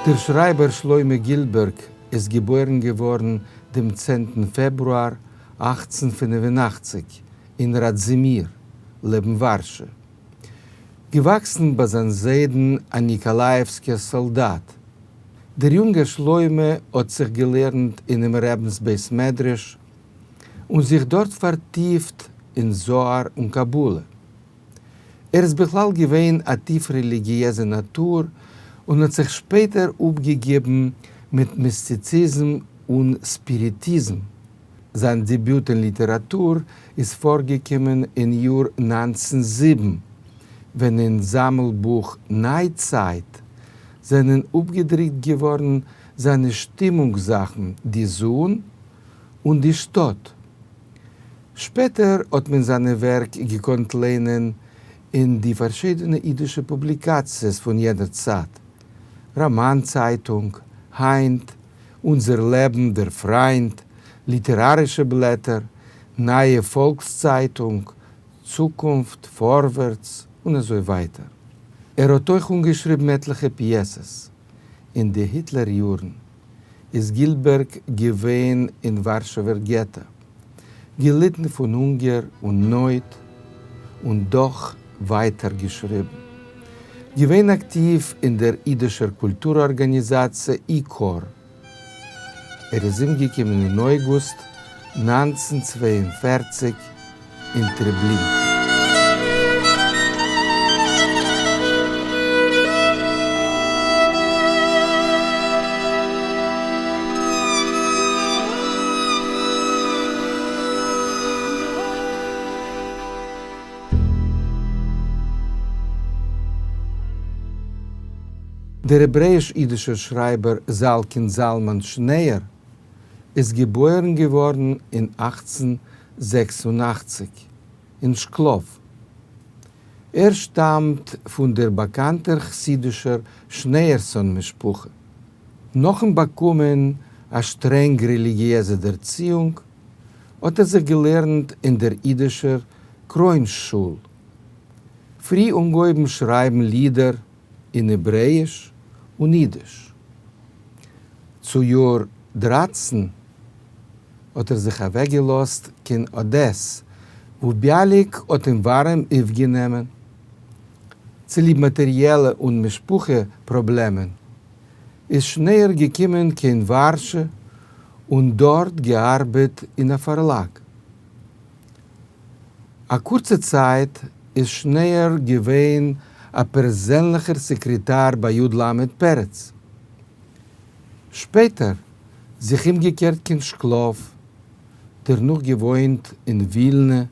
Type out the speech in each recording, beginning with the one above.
דער שרייבער שלמה גילדבערג איז געבוירן געווארן דעם צענטן פעברואר 1885 אין ראדזימיר, לעבן ווארשע. געוואקסן ביי זיין זיידן א ניקאלאיעווסקער סאלדאט. דער יונגער שלמה האט זיך געלערנט אינעם רבינ'ס בית מדרש און זיך דארט פארטיפט אין זוהר און קבלה. ער איז בכלל געווען א טיף רעליגיעזע נאטור און האט זיך שפעטער אפגעגעבן מיט מיסטיציזם און ספיריטיזם. זיין דעביוט אין ליטעראטור איז פארגעקומען אין יאר 1907, ווען אין זאמלבוך ניי-צייט זענען אפגעדרוקט געווארן זיינע שטימונג-זאכן די זון און די שטאט. שפעטער האט מען זיינע ווערק געקאנט ליינען אין די פארשידענע אידישע פובליקאציעס פון יענער צייט, ראמאן צייטונג, היינט, אונזער לעבן, דער פריינד, ליטערארישע בלעטער, נייע פאלקס צייטונג, צוקונפט, פארווערטס, און אזוי ווייטער. ער האט אויך אנגעשריבן עטליכע פיעסעס. אין די היטלער יארן איז גילדבערג געווען אין ווארשעווער געטא, געליטן פון הונגער און נויט, און דאך ווייטער געשריבן. געווען אקטיוו אין דער אידישער קולטור ארגאניזאציע איקאר. ער איז אומגעקומען אין אויגוסט 1942 אין טרעבלינקע. דער העברעיש-אידישער שרייבער זאלקינד זלמן שניאור איז געבוירן געווארן אין 1886 אין שקלאוו. ער שטאמט פון דער באקאנטער חסידישער שניאורסאן משפחה. נאכן באקומען א שטרענג רעליגיעזע דערציאונג, האט ער זיך געלערנט אין דער אידישער קרוין-שול. פרי אנגעהויבן שרייבן לידער אין העברעיש און אידיש. צו יאר 13 האט ער זיך אוועקגעלאזט קיין אדעס, וואו ביאליק האט אים ווארעם אויפגענומען. צוליב מאטעריעלע און משפחה פראבלעמען איז שניאור געקומען קיין ווארשע און דארט געארבעט אין א פארלאג. א קורצע צייט איז שניאור געווען א פערזענליכער סעקרעטאר ביי י. ל. פרץ. שפעטער זיך אומגעקערט קיין שקלאוו, דערנאך געוואוינט אין ווילנע,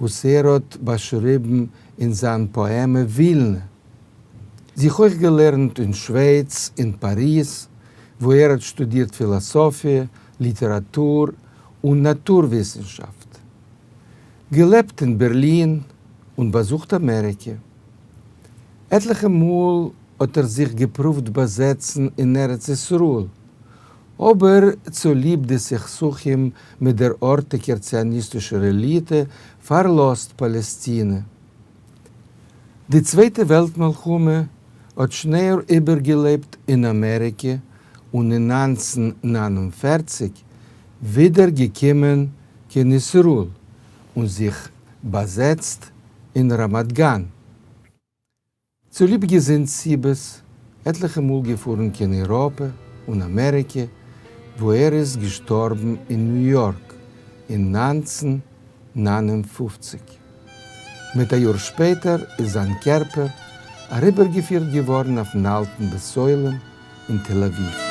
וואס ער האט באשריבן אין זיין פאעמע ווילנע. זיך אויך געלערנט אין שווייץ, אין פאריז, וואו ער האט שטודירט פילאסאפיע, ליטעראטור און נאטור-וויסנשאפט. געלעבט אין בערלין און באזוכט אמעריקע. עטליכע מאל האט ער זיך געפרואווט באזעצן אין ארץ ישראל, אבער צוליב די סכסוכים מיט דער ארטיגער ציוניסטישער עליטע פארלאזט פאלעסטינע. די צווייטע וועלט מלחמה האט שניאור איבערגעלעבט אין אמעריקע און אין 1949 ווידער געקומען קיין ישראל און זיך באזעצט אין רמת גן. צוליב געזונט סיבות עטליכע מאל געפארן קיין אייראפע און אמעריקע וואו ער איז געשטארבן אין ניו יארק אין 1959. מיט א יאר שפעטער איז זיין קערפער אריבערגעפירט געווארן אויפן אלטן בית עולם אין תל אביב.